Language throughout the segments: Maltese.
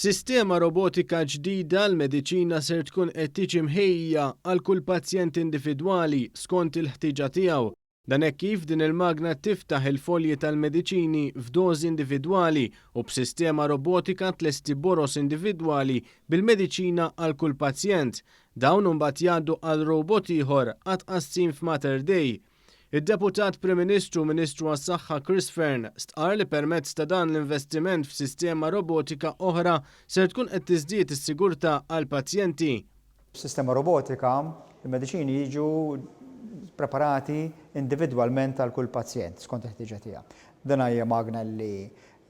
B'sistema robotika ġdida l-mediċina ser tkun qed tiġi mħejjija għal kull pazjent individwali skont il-ħtieġa tiegħu. Dan hekk kif din il-magna tiftaħ il-folji tal-mediċini f'dożi individwali u b'sistema robotika tlesti boroż individwali bil-mediċina għal kull pazjent. Dawn imbagħad jgħaddu għal robot ieħor għat-tqassim f'Mater Dei. Id-Deputat Prim Ministru u Ministru għas-Saħħa Chris Fearne stqarr li permezz ta' dan l-investiment f'sistema robotika oħra ser tkun qed tiżdied is-sigurtà għall-pazjenti. B'sistema robotika, il-mediċini jiġu preparati individwalment għal kull pazjent skont il-ħtieġa tiegħu. Din hija magna li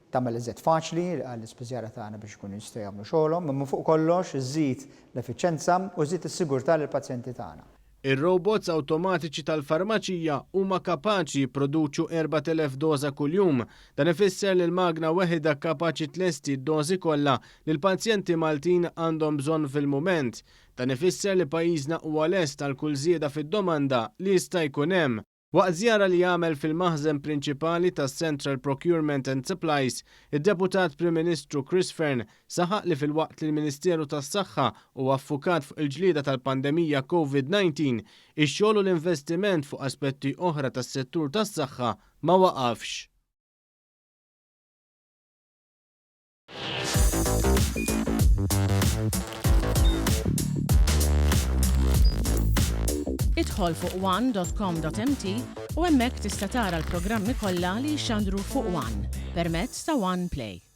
tagħmel iżjed faċli għall-ispiżjara tagħna biex ikunu jistgħu jagħmlu xogħolhom, imma fuq kollox iżżid l-effiċjenza u żżid is-sigurtà lill-pazjenti tagħna. Ir-robots awtomatiċi tal-farmaċija huma kapaċi jipproduċu 4,000 doża kuljum. Dan ifisser li l-magna weħidha kapaċi tlesti d-dożi kollha li l-pazjenti Maltin għandhom bżonn fil-mument. Dan ifisser li pajjiżna huwa lest għal kull żieda fid-domanda li jista' jkun hemm. Waqt żjara li għamel fil-maħżen prinċipali tas-Central Procurement and Supplies, id-Deputat Prim Ministru Chris Fearne saħaq li filwaqt li l-Ministeru tas-Saħħa huwa ffukat fuq il-ġlieda tal-pandemija Covid 19, ix-xogħol u l-investiment fuq aspetti oħra tas-settur tas-saħħa ma waqafx. Idħol fuq one.com.mt u hemmhekk tista' tara l-programmi kollha li jixxandru fuq One permezz ta' One Play.